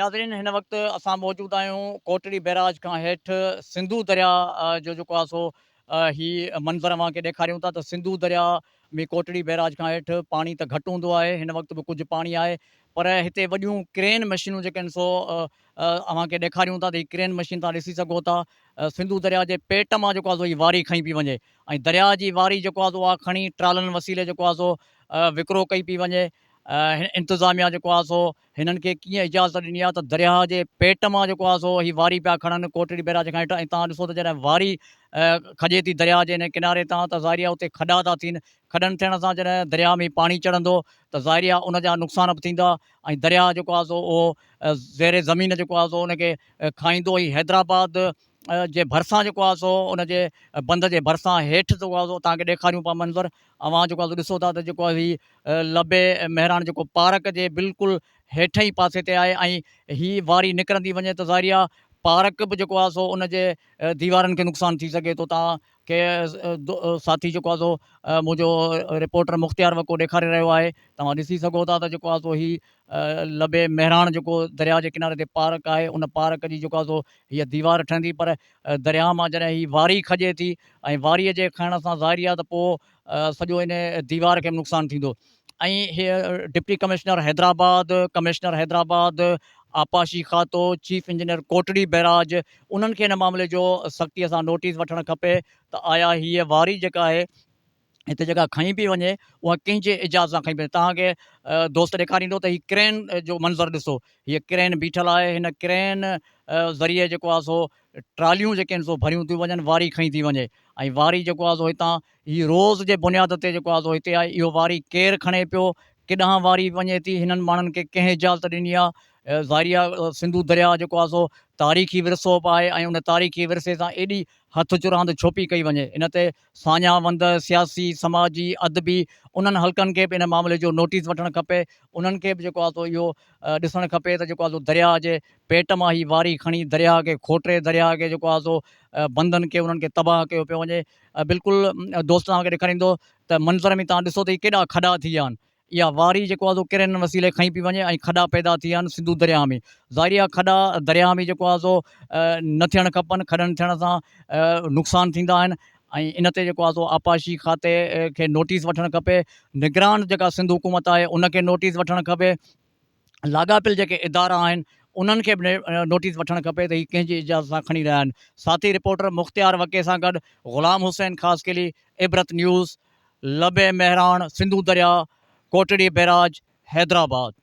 ناظرين هن وقت اسان موجود آهيون ڪوٽڙي بئراج کان هيٺ سنڌو درياء جو جيڪو آهي سو هي منظر اوهان کي ڏيکاريون ٿا ته سنڌو درياء ۾ ڪوٽڙي بئراج کان هيٺ پاڻي ته گهٽ هوندو آهي هن وقت به ڪجهه پاڻي آهي پر هتي وڏيون ڪرين مشينون جيڪي آهن سو اوهان کي ڏيکاريون ٿا ته هي ڪرين مشين توهان ڏسي سگهو ٿا سنڌو درياء جي پيٽ مان جيڪو آهي سو هي واري کنئي پئي وڃي ۽ درياء جي واري جيڪو آهي سو اها کڻي ٽرالن وسيلي جيڪو آهي سو وڪرو ڪئي پئي وڃي انتظاميا جيڪو آهي سو هنن کي ڪيئن اجازت ڏني آهي ته درياهه جي پيٽ مان جيڪو آهي سو هي واري پيا کڻن ڪوٽڙي بئراج کان هيٺ ۽ توهان ڏسو ته جڏهن واري کڄي ٿي درياهه جي هن ڪناري تان ته ظاهري آهي اتي کڏا ٿا ٿين کڏن ٿيڻ سان جڏهن درياهه ۾ پاڻي چڙهندو ته ظاهري آهي ان جا نقصان به ٿيندا ۽ درياهه جيڪو آهي سو اهو زير زمين جيڪو آهي سو ان کي کائيندو هي حيدرآباد جي ڀرسان جيڪو آهي سو ان جي بند جي ڀرسان هيٺ جيڪو آهي سو توهان کي ڏيکاريون پيا منظر اوهان جيڪو آهي سو ڏسو ٿا ته جيڪو آهي هي لبي مهراڻ جيڪو پارڪ جي بلڪل هيٺئين پاسي تي آهي ۽ هي واري نڪرندي وڃي ته ظاهري آهي پارڪ به جيڪو آهي سو ان جي ديوارن کي نقصان ٿي سگهي ٿو توهان کي ساٿي جيڪو آهي سو منهنجو رپورٽر مختيار وڪو ڏيکاري رهيو آهي توهان ڏسي سگهو ٿا ته جيڪو آهي سو هي لبي مهراڻ جيڪو درياء جي ڪناري تي پارڪ آهي ان پارڪ جي جيڪو آهي سو هيء ديوار ٺهندي پر درياء مان جڏهن هي واري کڄي ٿي ۽ واريء جي کڻڻ سان ظاهري آهي ته پوء سڄو ان ديوار کي به نقصان ٿيندو ۽ هي deputy commissioner Hyderabad, commissioner Hyderabad, آبپاشي کاتو، چيف انجنيئر ڪوٽڙي بئراج انهن کي ان معاملي جو سختي سان نوٽيس وٺڻ کپي ته آيا هيء واري جيڪا آهي هتي جيڪا کنئي پئي وڃي اها ڪنهن جي اجازت سان کنئي پئي وڃي توهان کي دوست ڏيکاريندو ته هي ڪرين جو منظر ڏسو هيء ڪرين بيٺل آهي هن ڪرين ذريعي جيڪو آهي سو ٽراليون جيڪي آهن سو ڀريون ٿيون وڃن واري کنئي ٿي وڃي ۽ واري جيڪو آهي سو هتان هي روز جي بنياد تي جيڪو آهي سو هتي آهي اهو واري ڪير کڻي پيو ڪيڏانهن واري وڃي ٿي هنن ماڻهن کي ڪنهن اجازت ڏني آهي ظاهري آهي سنڌو درياء جيڪو آهي سو تاريخي ورثو به آهي ۽ ان تاريخي ورثي سان ايڏي هٿ چراند ڇو پئي ڪئي وڃي ان تي ساڃاهه وند، سياسي، سماجي، ادبي انهن حلقن کي به ان معاملي جو نوٽيس وٺڻ کپي انهن کي به جيڪو آهي سو اهو ڏسڻ کپي ته جيڪو آهي سو درياهه جي پيٽ مان هي واري کڻي درياهه کي کوٽي درياهه کي جيڪو آهي سو بندن کي انهن کي تباهه ڪيو پيو وڃي بلڪل دوست توهان کي ڏيکاريندو ته منظر ۾ توهان ڏسو ته هي ڪيڏا کڏا ٿي ويا آهن اها واري جيڪو آهي سو ڪرين وسيلي کنئي پئي وڃي ۽ کڏا پيدا ٿي ويا آهن سنڌو درياهه ۾ ظاهري آهي کڏا درياهه ۾ جيڪو آهي سو نه ٿيڻ کپن کڏن ٿيڻ سان نقصان ٿيندا آهن ۽ ان تي جيڪو آهي سو آبپاشي کاتي کي نوٽيس وٺڻ کپي نگران جيڪا سنڌ حڪومت آهي ان کي نوٽيس وٺڻ کپي لاڳاپيل جيڪي ادارا آهن انهن کي به نوٽيس وٺڻ کپي ته هي ڪنهن جي اجازت سان کڻي رهيا آهن ساٿي رپورٽر مختيار وڪي سان گڏ غلام حسين خاصخيلي عبرت نيوز لب مهراڻ سنڌو درياء ڪوٽڙي بئراج حيدرآباد.